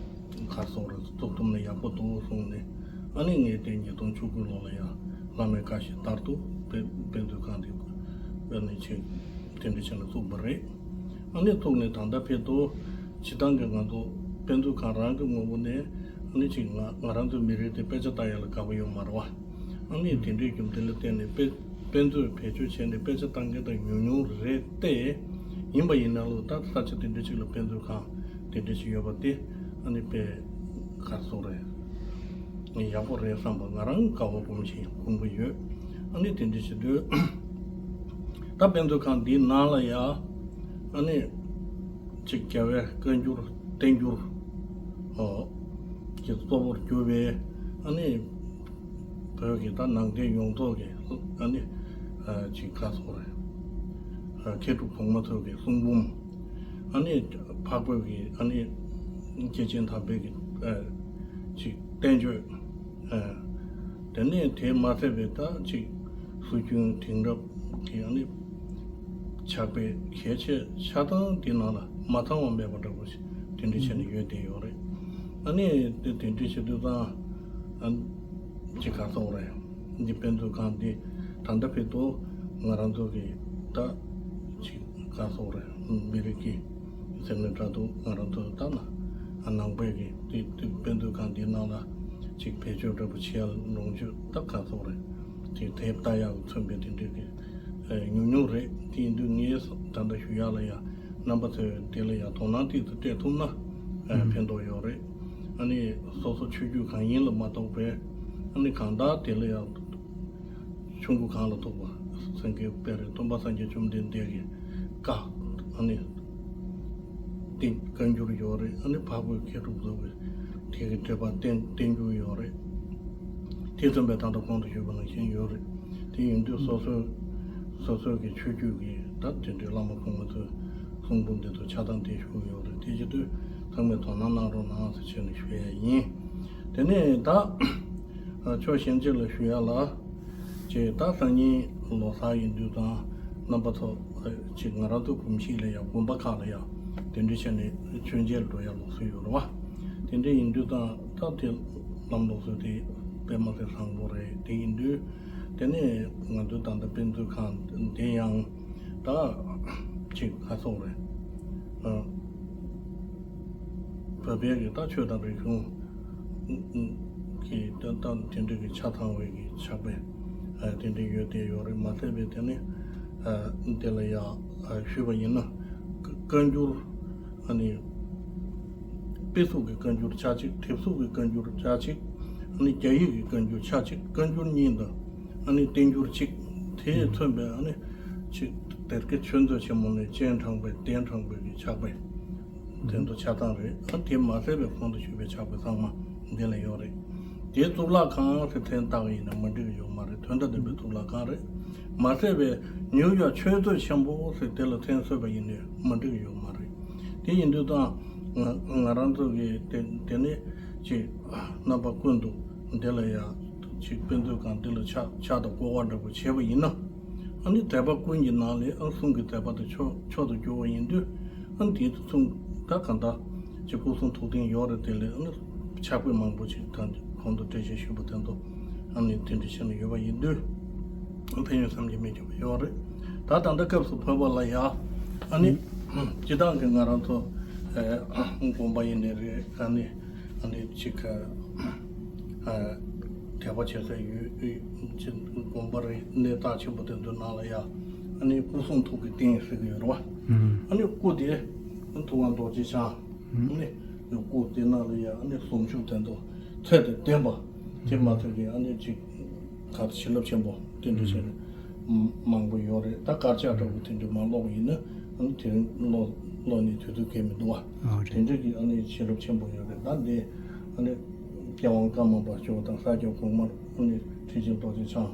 གར་སོང་རེད། བཙུགས་ཐུབ་ན་ཡག་པོ་འདུག་གསུངས་ནས། ཨ་ནི་ངས་དེ་ཉིས་སྟོང་བཅུ་དགུ་ལོ་ལ་ཡང་བླ་མའི་བཀའ་བཞིན་ལྟར་དུ་དཔེ་དཔེ་མཛོད་ཁང་དེ་ཨ་ནི་ཅིག་དེ་འདྲ་བྱས་ནས་བཙུགས་པ་རེད། ཨ་ནི་ཐུག་ནས་ད་ལྟ་ཕེབས་དུས་སྤྱི་བཏང་གི་ང་ཚོ་དཔེ་མཛོད་ཁང་རང་གི་ངོ་བོ་ནས་ཨ་ནི་ཅིག་ང་ང་རང་ཚོའི་མི་རིགས་དེ་དཔེ་ཆ་ལྟ་ཡ་ལ་དགའ་པོ་ཡོད་མ་རེད་བ། ཨ་ནི་དེ་འདྲའི་རྒྱུ་མཚན་ལ་བརྟེན་ནས་དཔེ་དཔེ་མཛོད་བེད་སྤྱོད་བྱས་ནས་དཔེ་ཆ་ལྟ་མཁན་དང་ཉུང་ཉུང་རེད་དེ། ཡིན་པ་ཡིན་ན་ལོ་ད་ས་ཆ་དེ་འདྲ་ཅིག་ལ་དཔེ་མཛོད་ཁང་དེ་འདྲ་ཞིག་ཡོད་པ་དེ་ཨ་ནི་དཔེ་གར་སོང་རེད། ཡག་པོ་རེད་བསམ་པ་ང་རང་དགའ་བོ་སྒོམ་ཞིང་སྒོམ་གྱི་ཡོད། ཨ་ནི་དེ་འདྲ་བྱེད་དུས་ད་དཔེ་མཛོད་ཁང་འདིའི་ནང་ལ་ཡ་ཨ་ནི་ཅིག་རྒྱལ་བའི་བཀའ་འགྱུར་བསྟན་འགྱུར་ཨོ་གྱི་གཙོ་བོར་གྱུར་པའི་ཨ་ནི་བོད་ཀྱི་ད་ནང་བསྟན་ཡོངས་རྫོགས་ཀྱི་ཨ་ནི་ཅིག་ག་སོགས་རེད། མཁས་གྲུབ་གོང་མ་ཚོ་གི་གསུང་འབུམ། ཨ་ནི་འཕགས་བོད་ཀྱི་ཨ་ནི་སྐྱེས་ཆེན་དམ་པའི་གི་ཅིག་བསྟན་བཅོས། དེ་ནས་དེ་མ་ཚད་པའི་ད་ཅིག་སྲོལ་རྒྱུན་དེང་རབས་ཀྱི་ཨ་ནི་ཕྱག་དཔེ་གལ་ཆེ་ཆ་ཚང་དེ་ནང་ལ་མ་ཚང་བ་མེད་པ་འདྲ་པོ་ཞིག་དེ་འདྲ་བྱས་ནས་ཡོད་བསྡད་ཡོད་རེད། ཨ་ནི་དེ་དེ་འདྲ་བྱེད་དུས་ཙང་ཨ་ཅིག་ག་སོགས་རེད། འདི་དཔེ་མཛོད་ཁང་འདི་ད་ལྟ་བར་དུ་ང་རང་ཚོ་གི་ད་ཅིག་ག་སོགས་རེད། མི་རིགས་ཀྱི་ཟེར་ནས་འདྲ་འདུག་ང་རང་ཚོ་ད་ན་ནང་པའི་གི་དེ་དེ་དཔེ་མཛོད་ཁང་འདིའི་ནང་ལ་ཅིག་བེད་སྤྱོད་འདྲ་པོ་བྱེད་ཡ་ལོངས་སྤྱོད་ད་ག་སོགས་རེད། དེ་དེབ་ལྟ་ཡག་མཚོན་པའི་དེ་འདྲའི་གི་ཉུང་ཉུང་རེད། དེ་ཡིན་དུས་ངས་ད་ལྟ་ཞུ་ཡག་ལ་ཡ་རྣམ་པ་ཚོས་དེ་ལ་ཡ་དོ་སྣང་ཏོག་ཙམ་སྤྲད་ཐུབ་ན་ཕན་ཐོགས་ཡོད་རེད། ཨ་ནི་སོ་སོ་ཆོས་བརྒྱུད་གང་ཡིན་ལ་མ་གཏོགས་པའི་ཨ་ནི་གང་ལྟར་དེ་ལ་ཡང་ཆུང་ཀུ་གང་ལ་ཐུག་པ་སེང་གེ་དཔལ་རི་སྟོན་པ་སངས་རྒྱས་བཅོམ་ལྡན་འདས་ཀྱི་བཀའ་ཨ་ནི་དེ་བཀའ་འགྱུར་ཡོད་རེད། ཨ་ནི་འཕགས་བོད་མཁས་གྲུབ་ཚོ་གི་དེ་གི་འགྲེལ་པ་བསྟན་བསྟན་འགྱུར་ཡོད་རེད། དེ་མཚོན་པའི་ད་ལྟ་གོང་དུ་ཞུས་པ་ནང་བཞིན་ཡོད་རེད། དེ་ཡིན་དུས་སོ་སོའི་སོ་སོའི་གི་ཆོས་བརྒྱུད་ཀྱི་ད་དེ་འདྲའི་བླ་མ་གོང་མ་ཚོའི་གསུང་འབུམ་དེ་ཚོ་ཆ་ཚང་དེ་ཞུ་གི་ཡོད་རེད། དེ་བྱེད་དུས་ཚང་མས་དོ་སྣང་གནང་རོགས་གནང་ཟེར་བྱས་ནས་ཞུ་ཡ་ཡིན། དེ་ནས་ད་ཕྱོགས་གཞན་ཅིག་ལ་ཞུ་ཡ་ལ། ཅེས་ད་སང་ཉིན་ལོ་གསར་ཡིན་དུས་དང་རྣམ་པ་ཚོ་ཅིག་ང་རང་ཚོ་གོམས་གཤིས་ལ་ཡང་དགོན་པ་ཁག་ལ་ཡང་དེ་འདྲ་བྱས་ནས་མཆོད་མཇལ་འགྲོ་ཡ་ལུགས་སྲོལ་ཡོད་རེད་བ། དེ་འདྲ་ཡིན་དུས་དང་ད་དེ་ལམ་ལུགས་སྲོལ་དེ་དཔེ་མ་སྲིད་བཟང་པོ་རེད། དེ་ཡིན་དུས་དེ་ནས་ང་ཚོའི་ད་ལྟ་དཔེ་མཛོད་ཁང་དེ་ཡང་ད་ཅིག་ག་སོགས་རེད། བོད་པའི་གི་ད་ཆོས་དང་རིག་གཞུང་གི་ད་ད་དེ་འདྲ་གི་ཆ་ཚང་བའི་གི་ཕྱག་དཔེ་དེ་འདྲ་ཡོད་དེ་ཡོད་རེད། མ་ཚད་པའི་དེ་ནི་དེ་ལ་ཡ་ཞུས་པ་ཡིན་ན་བཀའ་འགྱུར་ཨ་ནི་དཔེ་གཟུགས་ཀྱི་བཀའ་འགྱུར་ཆ་གཅིག་དེབ་གཟུགས་ཀྱི་བཀའ་འགྱུར་ཆ་གཅིག་ཨ་ནི་རྒྱ་ཡིག་གི་བཀའ་འགྱུར་ཆ་གཅིག་བཀའ་འགྱུར་གཉིས་དང་ཨ་ནི་བསྟན་འགྱུར་གཅིག་དེས་མཚོན་པའི་ཨ་ནི་ཅིག་སྡེ་དགེ་ཆོས་མཛོད་ཆེན་མོ་ནས་སྤྱན་དྲངས་པའི་གདན་དྲངས་པའི་གི་ཕྱག་དཔེ། དེ་ཚོ་ཆ་ཚང་རེད། ཨ་དེ་མ་ཟད་པའི་གོང་དུ་ཞུས་པའི་ཕྱག་དཔེ་ཚང་མ་འདི་ལ་ཡོད་རེད། དེའི་གཙུག་ལག་ཁང་ཟེར་མཚན་བཏགས་པ་ཡིན་ན་མ་འགྲིག་གི་ཡོད་མ་རེད། དོན་དག་ལྡན་པའི་གཙུག་ལག་ཁང་རེད། མ་ཟད་པའི་ནིའུ་ཡོག་ཆོས་མཛོད་ཆེན་པོ་ཟེར་དེ་ལ་མཚན་གསོལ་བ་ཡིན་ནའི་མ་འགྲིག་གི་ཡོད་མ་རེད། དེ་ཡིན་དུས་ད་ང་ང་རང་ཚོ་གི་དེ་དེ་ནས་ཅིག་རྣམ་པ་ཀུན་ཏུ་འདི་ལ་ཡ་ཅིག་དཔེ་མཛོད་ཁང་འདི་ལ་ཕྱག་ཕྱག་དང་སྐོར་བ་འདྲ་པོ་བྱས་པ་ཡིན་ན། ཨ་ནི་མཛད་པ་ཀུན་གྱི་ནང་ལས་ཨ་གསུང་གི་མཛད་པ་དེ་མཆོག་མཆོག་ཏུ་གྱུར་པ་ཡིན་དུས། ཨ་ནི་དེ་ཚོ་གསུང་ད་གང་ལྟར་ཅིག་སྐུ་གསུང་ཐུགས་རྟེན་ཡོད་རེད། དེ་ལས་ཨ་ནི་ཕྱག་དཔེ་མང་པོ་ཅིག་ད་གོང་དུ་འགྲེལ་བཤད་ཞུས་པ་དེ་ཚོ་ཨ་ནི་དེ་འདྲ་བྱས་ནས་ཡོད་པ་ཡིན་དུས། ཨ་ཕན་ཡོན་བསམ་གྱིས་མི་ཁྱབ་པ་ཡོད་རེད། ད་ད་ལྟ་སྐབས་སུ་བབས་པ་ལ་ཡ་ཨ་ནི་སྤྱིར་བཏང་གི་ང་རང་ཚོ་དགོན་པ་ཡིན་ནའི་རེད། ཨ་ནི་ཨ་ནི་ཅིག་དད་པ་བྱེད་ས་ཡོད་ཅིག་དགོན་པ་རེད། གནས་རྟགས་ཆེན་པོ་དེ་ཚོའི་ནང་ལ་ཡ་ཨ་ནི་སྐུ་གསུང་ཐུགས་ཀྱི་རྟེན་ཟེར་གྱི་ཡོད་རེད་བ། ཨ་ནི་སྐུ་དེ་ཐུབ་དབང་རྡོ་རྗེ་འཆང་ཨ་ནི་སྐུ་དེ་ནང་ལ་ཡ་ཨ་ནི་གཟུངས་གཞུག་དེ་ཚོ་ཚད་དང་ལྡན་པ་དེ་མ་ཚད་ཀྱི་ཨ་ནི་ཅིག་ག་བྱིན་རླབས་ཆེན་པོ་དེ་འདྲ་བྱས་ནས་མང་པོ་ཡོད་རེད། ད་དཀར་ཆག་འདྲ་པོ་དེ་འདྲ་མ་ཀློག་པ་ཡིན་ན་ཨ་ནི་དེ་རིང་ཀློག་ཀློག་ནས་དུས་ཚོད་འགོར་མི་འདུག་བ། ཨོ་རེད། དེ་འདྲ་གི་ཨ་ནི་བྱིན་རླབས་ཆེན་པོ་ཡོད་རེད། ད་འདི་ཨ་ནི་རྒྱལ་དབང་ཀརྨ་པ་མཆོག་དང་ས་སྐྱ་གོང་མ་ཨ་ནི་ཁྲི་ཆེན་རྡོ་རྗེ་འཆང་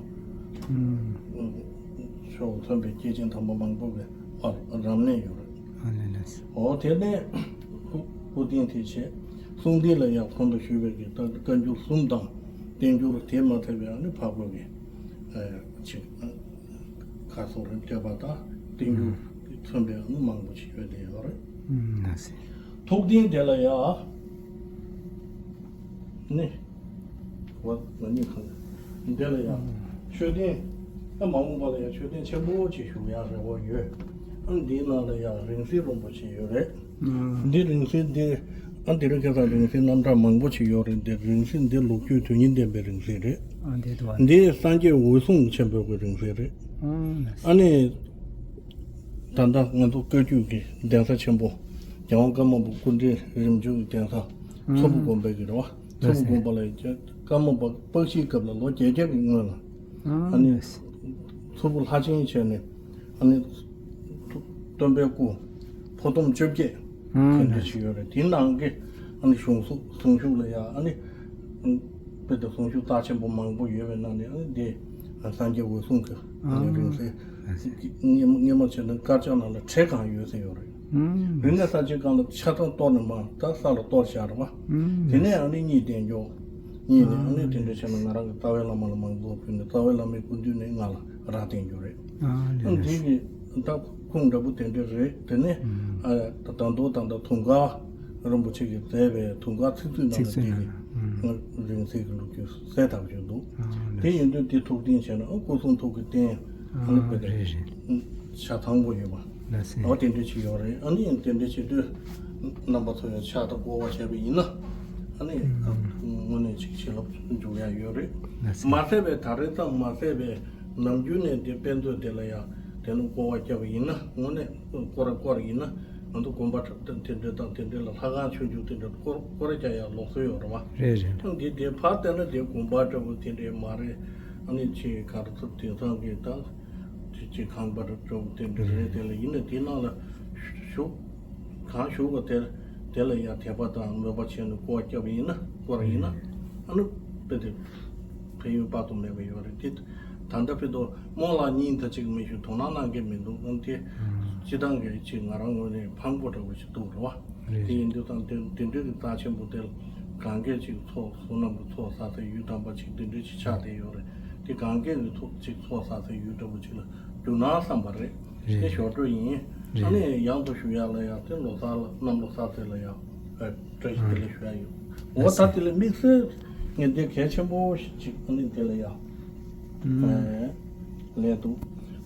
མཆོག་མཚོན་པའི་སྐྱེས་ཆེན་དམ་པ་མང་པོ་གི་བར་རབ་གནས་ཡོད་རེད། ཨ་ལེ་ལེ། ཨོ་དེ་ནས་སྐུ་སྐུ་རྟེན་དེ་བྱས། གསུང་འདི་ལ་ཡང་གོང་དུ་ཞུས་པའི་གི་ད་བཀའ་འགྱུར་གསུམ་དང་བསྟན་འགྱུར་དེ་མ་ཐེ་བའི་ཨ་ནི་འཕགས་བོད་ཀྱི་ཨ་ཅིག་ཁ་སོགས་རིམ་བསྐྱོད་པ་དང་བསྟན་འགྱུར་གྱིས་མཚོན་པའི་ཨ་ནི་མང་པོ་ཞིག་ཡོད་དེ་ཡོད་རེད། ཐུགས་རྟེན་དེ་ལ་ཡང་ནི་བ་ང་གཉིས་གང་དེ་ལ་ཡང་མཆོད་རྟེན་ཨ་མ་འོངས་པ་ལ་ཡང་མཆོད་རྟེན་ཆེན་པོ་ཅིག་བཞུགས་ཡག་རེ་བ་ཡོད། ཨ་འདིའི་ནང་ལ་ཡང་རིང་བསྲེལ་རིན་པོ་ཆེ་ཡོད་རེད། འདི་རིང་བསྲེལ་འདི་ཨ་འདི་རིང་ཁ་སང་རིང་བསྲེལ་རྣམ་གྲངས་མང་པོ་ཞིག་ཡོད་རེད། འདི་རིང་བསྲེལ་འདི་ལོ་རྒྱུས་དོན་སྙིང་ལྡན་པའི་རིང་བསྲེལ་རེད། ཨ་འདི་དུ་བ། འདི་སངས་རྒྱས་འོད་སྲུང་ཆེན་པོའི་གི་རིང་བསྲེལ་རེད། ཨ་ནི་ད་ལྟ་ང་ཚོ་བཀའ་བརྒྱུད་ཀྱི་གདན་ས་ཆེན་པོ་རྒྱལ་དབང་ཀརྨ་པ་སྐུ་ཕྲེང་རིམ་བྱོན་གྱི་གདན་ས་མཚོ་བུ་དགོན་པའི་གི་རེད་བ། མཚོ་བུ་དགོན་པ་ལ་ཀརྨ་པ་སྤགས་ཤིང་སྐབས་ལ་ལོ་བརྒྱད་བརྒྱ་གི་སྔོན་ལ་ཨ་ནི་མཚོ་བུ་ལྷ་ཆེན་བྱས་ནས་ཨ་ནི་སྟོན་པའི་སྐུ་ཕོ་ཏོམ་བཅོ་བརྒྱད་ཐོན་འདི་ཞིག་ཡོད་རེད། དེའི་ནང་གི་ཨ་ནི་གཞུང་གཟུངས་གཟུངས་གཞུག་ལ་ཡང་ཨ་ནི་དཔེ་དེ་གཟུངས་གཞུག་རྩ་ཆེན་པོ་མང་པོ་ཡོད་པའི་ནང་ནས་ཨ་ནི་དེ་སངས་རྒྱས་འོད་སྲུང་གི་ཨ་ནི་རིང་བསྲེལ་སྔས་མ་བྱས་ན་དཀར་ཆག་ནང་ལ་བྲེ་གང་ཡོད་ཟེར་ཡོད་རེད། རིག་གནས་གསར་བརྗེའི་སྒང་ལ་ཆགས་སྡང་གཏོར་ནས་མར་ད་ས་ལ་གཏོར་བཞག་རེད་བ། དེ་ནས་ཨ་ནི་གཉིས་བསྟན་འགྱོག་གཉིས་ནས་ཨ་ནི་དེ་འདྲ་བྱས་ན་ང་རང་གི་རྩ་བའི་བླ་མ་ལ་མང་ཚོགས་ཕུལ་ནས་རྩ་བའི་བླ་མའི་སྐུ་མདུན་ནས་ང་ལ་རག་བསྟན་རྒྱུ་རེད། ཨ་ལས་ཨ་ནི་དེ་གི་ད་ཁུངས་འདྲ་པོ་དེ་འདྲ་རེད། དེ་ནས་ཨ་ད་ད་མདོ་ད་ད་དུང་དཀར་རིན་པོ་ཆེ་གིས་མཛད་པའི་དུང་དཀར་ཚིག་མཛོད་ནང་ལ་ཚིག་མཛོད་དེ་གི་ནང་ལ། ཨ་རིང་བསྲེལ་གྱི་ལོ་རྒྱུས་གསལ་དག་ཅིག་འདུག་ཨ་ལས་དེ་ཡིན་དུས་དེ་ཐུགས་རྟེན་བྱས་ན་ཨ་སྐུ་གསུང་ཐུགས་ཀྱི་རྟེན་ཨ་ནི་ཨ་དཔེ་རེད་རེད། དེ་ཆ་ཚང་པོ་ཡོད་པ། ལགས་སེ། འོ་དེ་འདྲ་ཅིག་ཡོད་རེད། ཨ་ནི་དེ་འདྲ་བྱེད་དུས་རྣམ་པ་ཚོ་ཡང་ཕྱག་དང་བསྐོར་བ་བྱས་པ་ཡིན་ན་ཨ་ནི་ཨ་དངོས་གནས་ཅིག་བྱིན་རླབས་འཇུག་ཡ་ཡོད་རེད། ལགས་སེ། མ་ཟད་པའི་ད་རེས་ཙམ་མ་ཟད་པའི་ནམ་རྒྱུན་ནས་འདི་དཔེ་མཛོད་དེ་ལ་ཡང་དེ་ནི་བསྐོར་བ་བརྒྱབ་པ་ཡིན་ན་དངོས་གནས་བསྐོར་བསྐོར་ཡིན་ན་ང་ཚོ་དགོན་པ་དེ་འདྲ་དང་དེ་འདྲ་ལ་ལྷ་ཁང་ཆུང་ཆུང་དེ་འདྲ་བསྐོར་བསྐོར་རྒྱག་ཡ་ལུགས་སྲོལ་ཡོད་རེད་བ། རེད་རེད། འདི་དེ་ཕར་བལྟས་ན་དེ་དགོན་པ་འདྲ་པོ་དེ་འདྲའི་མ་རེད། ཨ་ནི་ཅིག་ག་རེ་ཚོ་དེང་སང་གི་ད། དེ་ཅིག་ཁང་པ་འདྲ་པོ་དེ་འདྲ་རེད། དེ་ལ་ཡིན་ན་དེ་ནང་ལ་བཞུགས་གང་བཞུགས་པ་དེ་དེ་ལ་ཡང་དད་པ་དང་མོས་པ་བྱས་ནས་བསྐོར་བ་བརྒྱབ་པ་ཡིན་ན་བསྐོར་བ་ཡིན་ན་ཨ་ནི་དཔེ་དེ་ཕན་ཡོན་དཔག་ཏུ་མེད་པ་ཡོད་རེད། དེ་ད་ལྟ་དཔེ་དུ་རྨོ་ལགས་གཉིས་ད་ཅིག་མི་ཞུ་དོ་སྣང་གནང་གི་མི་འདུག་ཨ་ནི་དེ་སྤྱི་བཏང་གི་ཅིག་ང་རང་ངོས་ནས་ཕངས་པོ་འདྲ་པོ་ཞིག་འདུག་རེད་བ། རེད། དེ་ཡིན་དུས་ཙང་དེ་དེ་འདྲའི་གི་རྩ་ཆེན་པོ་དེ་ལ་གང་གས་ཅིག་ཚོགས་བསོད་ནམས་ཀྱི་ཚོགས་བསགས་སའི་ཡུལ་དམ་པ་ཅིག་དེ་འདྲའི་ཅིག་ཆགས་བསྡད་ཡོད་རེད། དེ་གང་གས་ཀྱི་ཚོགས་ཅིག་ཚོགས་བསགས་སའི་ཡུལ་འདྲ་པོ་ཅིག་ལ་གྱུར་ན་བསམ་པ་རེད། རེད། དེ་ཞོར་འཕྲོས་ཡིན། རེད། ཨ་ནི་ཡང་དུ་ཞུ་ཡག་ལ་ཡང་དེ་ལོ་གསར་ལ་གནམ་ལོ་གསར་དེ་ལ་ཡང་བཀྲ་ཤིས་བདེ་ལེགས་ཞུ་ཡག་ཡོད། འོ་ད་དེ་ལ་དམིགས་བསལ་ངས་འདི་གལ་ཆེན་པོ་ཞིག་ཅིག་ཨ་ནི་དེ་ལ་ཡང་ལས་འདུག་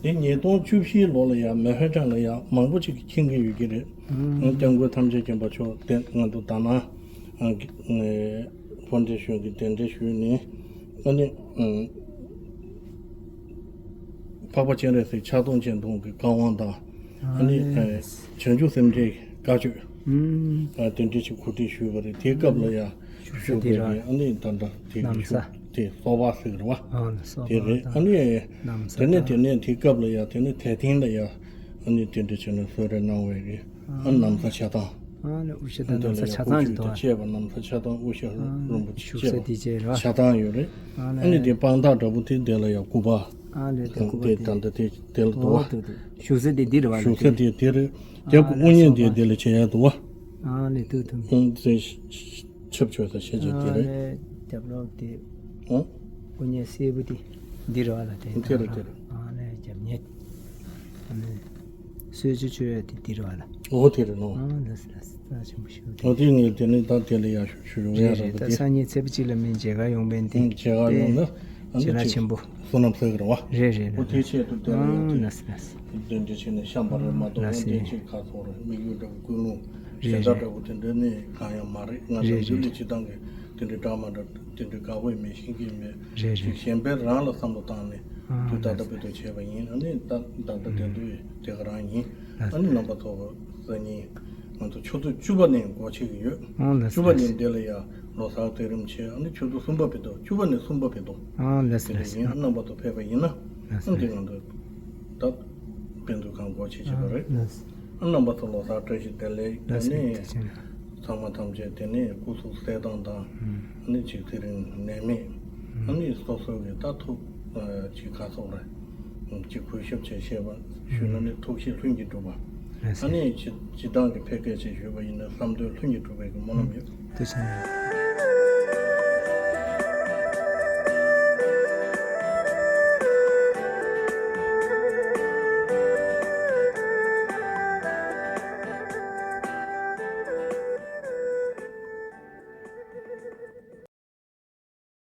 དེ་ཉིས་སྟོང་བཅུ་བཞིའི་ལོ་ལ་ཡང་མེ་ཧོད་ཁྲང་ལ་ཡང་མང་པོ་ཅིག་གིས་མཁྱེན་གྱི་ཡོད་ཀྱི་རེད། སྐྱབས་མགོན་ཐམས་ཅད་མཁྱེན་པ་མཆོག་དེ་ང་ཚོ་ད་ནང་ཕོ་འདྲེ་གཞོན་གྱི་གདན་འདྲེན་ཞུས་ནས་ཨ་ནི་འཕགས་པ་སྤྱན་རས་གཟིགས་ཕྱག་སྟོང་སྤྱན་སྟོང་གི་བཀའ་དབང་དང་ཨ་ནི་བྱང་ཆུབ་སེམས་འགྲེལ་བཀའ་ཆོས་དེ་འདྲ་ཞིག་གོ་སྒྲིག་ཞུས་པ་རེད། དེའི་སྐབས་ལ་ཡང་བཞུགས་པའི་ཨ་ནི་ད་ལྟ་དེ་གི་བཞུགས་དེ་སོ་པ་ཟེར་བ་དེ་རེད། ཨ་ནི་དེ་ནས་དེ་ནས་དེའི་སྐབས་ལ་ཡང་དེ་ནས་དད་ཐེངས་ལ་ཡང་ཨ་ནི་དེ་འདྲ་བྱས་ནས་གསོལ་རས་གནང་བའི་གི་ཨ་ནི་ན་བཟའ་ཆ་ཚང་། ཨ་ནི་དབུ་ཞྭ་དང་ན་བཟའ་ཆ་ཚང་ཅིག་འདུག་ཨ། བཅས་པ་ན་བཟའ་ཆ་ཚང་དབུ་ཞྭ་རིན་པོ་ཆེ་བཅས་པ་ཆ་ཚང་ཡོད་རེད། ཨ་ནི་དེ་དཔང་རྟགས་འདྲ་པོ་དེ་དེ་ལ་ཡང་སྐུ་པར་ཨ་ལས་དེ་སྐུ་པར་དེ་ད་ལྟ་དེ་དེ་ལ་འདུག་བ། བཞུགས་ས་དེ་འདི་རེད་བ། བཞུགས་ས་དེ་དེ་རེད། དེ་སྐུ་དངོས་གནས་དེ་དེ་ལ་བྱེད་ཡ་འདུག་བ། ཨ་ལས་འདུག་འདུག་ཨང་དེ་ཆབ་ཆོས་ས་བྱེད་ཅིག་དེ་རེད། ཨ་ལས་རྒྱབ་ལོགས་དེ་ཨང་དངོས་གནས་སེར་པོ་དེ་འདི་རེད་བ་ལ་དེ་དེ་རེད་དེ་རེད། ཨ་ལས་རྒྱབ་ཉེ་ཨ་ལས་གསོལ་ཇ་མཆོད་ཡ་དེ་འདི་རེད་བ་ལ། འོ་དེ་རེད་ནོ། ཨ་ལས་ལས་རྩ་ཆེན་པོ་ཞིག་འོ་དེ་ངས་དེ་ནས་ད་དེ་ལ་ཡ་ཞུ་ཞུ་ཡོང་ཡ་རེད། རེད་རེད། ད་སང་ཉིན་ཚེས་པ་གཅིག་ལ་མི་མཇལ་ཁ་ཡོང་བས་འདི་ཨང་མཇལ་ཁ་ཡོང་ན་ཨ་ནི་ཞེ་དྲག་ཆེན་པོ། བསོད་ནམས་བསགས་ཀྱི་རེད་བ། རེད་རེད་རེད། འོ་དེ་ཆེད་དུ་དེ་ལ་ཡ་ཨ་དེ་ལས་ལས། གདན་འདྲེན་བྱས་ནས་བཤམས་པ་རེད་མ་གཏོགས་ཨ་ལས་དེ་ཅིག་ཁ་ཚོར་རེད། དམིགས་ཡུལ་འདྲ་པོ་ཀུན་སློང་གཞན་དག་འདྲ་པོ་དེ་འདྲ་ནི་གང་ཡང་མ་རེད། ང་ཚོ་རེད་འདི་ལས་རེད། སྤྱི་བཏང་གི་དེ་འདྲའི་སྐྲག་མ་འདྲ་དེ་འདྲའི་དགའ་པོ་ཡིན་མིན་ཤེས་ཀྱི་མེད། རེད་ཅིག་རེད། གཞན་པའི་རང་ལ་བསམ་བློ་བཏང་ནས་ཨ་དུས་ད་ལྟ་ལས་བོད་དུ་བྱས་པ་ཡིན། ཨ་ནི་ད་ད་ལྟ་དེ་དུས་དེ་ག་རང་ཡིན། ཨ་ནི་རྣམ་པ་ཚོ་སང་ཉིན་ང་ཚོ་ཆུ་ཚོད་བཅུ་པ་ནས་སྒོ་ཕྱེ་གི་ཡོད། ཨ་ལས་བཅུ་པ་ནས་འདི་ལ་ཡ་ལོ་གསར་དེ་རིམ་བྱས། ཨ་ནི་ཆུ་ཚོད་གསུམ་པ་བར་དུ་བཅུ་པ་ནས་གསུམ་པ་བར་དུ་ཨ་ལས་དེ་ལས་ལས་ཡིན། རྣམ་པ་ཚོ་ཕེབས་པ་ཡིན་ན་ཨ་ནི་ང་ཚོ་ད་དཔེ་མཛོད་ཁང་སྒོ་ཕྱེ་བྱས་པ་རེད། ཨ་ནི་རྣམ་པ་ཚོ་ལོ་གསར་བཀྲ་ཤིས་བདེ་ལེགས། ཨ་ནི་ཚང་མ་ཐམས་ཅད་དེ་ནས་སྐུ་གཟུགས་གསལ་ཐང་དང་ཨ་ནི་ཅིག་ཚེ་རིང་ནད་མེད། ཨ་ནི་སོ་སོ་གི་ད་ཐུགས་ཅིག་ག་སོགས་རེད། ཅིག་གུས་ཞབས་བྱས་བཤད་པ་ཞུས་ན་ནི་ཐུགས་བཞེད་ལྷུན་གྱིས་གྲུབ་པ། ཨ་ནི་སྤྱི་སྤྱི་བཏང་གི་འཕེལ་སྐད་ཅིག་ཞུས་པ་ཡིན་ན་བསམ་དོན་ལྷུན་གྱིས་གྲུབ་པའི་གི་སྨོན་ལམ་ཡོད། ཐུགས་རྗེ་ཆེ།